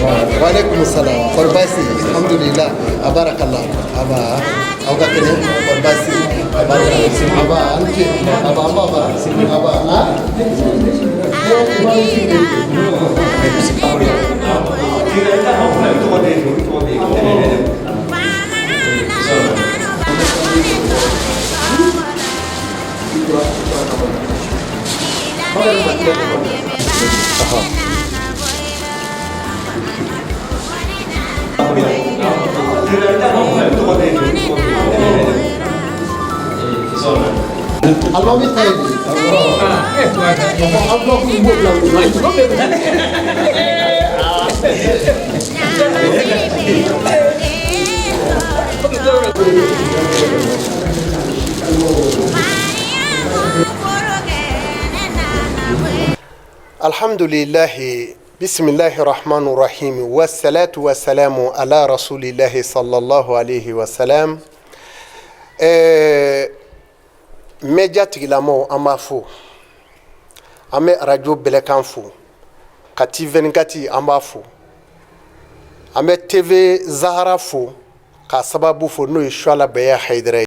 Waaleykum salam. Kɔri baasi? Alhamdulillah, abarakallah. Aba, aw ka kɛnɛ? Kɔri baasi? Abarakallah. Aba, an ce. Aba, an b'a aba ha. Alimami ta ye nin ye. Enveloppe in b'o bila Alhamdulilahi, bisimilahi rahmani rahim, wasalatu wasalamu ala rasulilahi sallallahu alaihi wasalam. Média tigilamɔgɔw, an b'a fo, an bɛ arajo Bɛlɛkan fo, Kati 24 an b'a fo, an bɛ TV Zahara fo k'a sababu fo, n'o ye Suala Bɛya Hayidara ye.